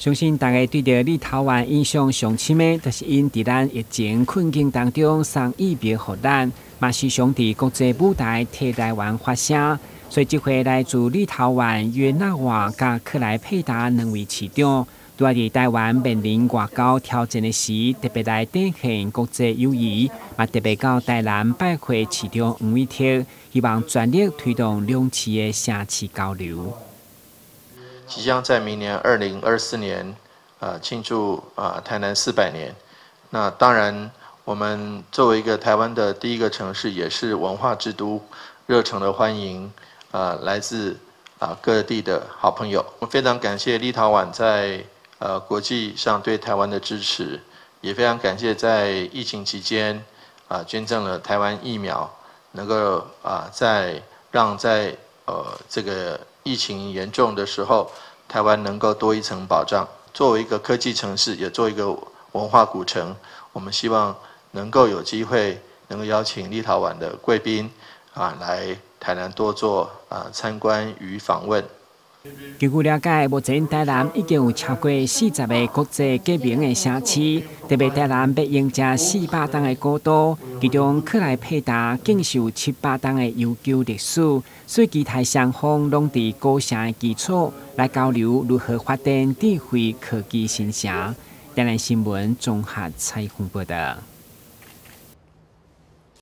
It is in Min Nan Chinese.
相信大家對著立陶宛印象上深的，就是𪜶佇咱疫情困境當中送疫苗予咱，嘛時常佇國際舞台替台灣發聲。所以這回來自立陶宛約納瓦佮克萊佩達兩位市長，拄佇台灣面臨外交挑戰的時，特別來展現國際友誼，嘛特別到台南拜會市長黃偉哲，希望全力推動兩市的城市交流。即將在明年2024年，慶祝台南400年。那當然，我們作為一個台灣的第一個城市，也是文化之都，熱誠的歡迎來自各地的好朋友。我非常感謝立陶宛在國際上對台灣的支持，也非常感謝在疫情期間捐贈了台灣疫苗，能夠在讓在這個疫情嚴重的時候，台灣能夠多一層保障。作為一個科技城市，也作為一個文化古城，我們希望能夠有機會能夠邀請立陶宛的貴賓來台南多做參觀與訪問。據據了解，目前台南已經有超過40個國際知名的城市，特別台南欲迎接400冬的古都，其中克萊佩達更是有700冬的悠久歷史，所以期待雙方攏佇古城的基礎來交流如何發展智慧科技新城。台南新聞綜合採訪報道。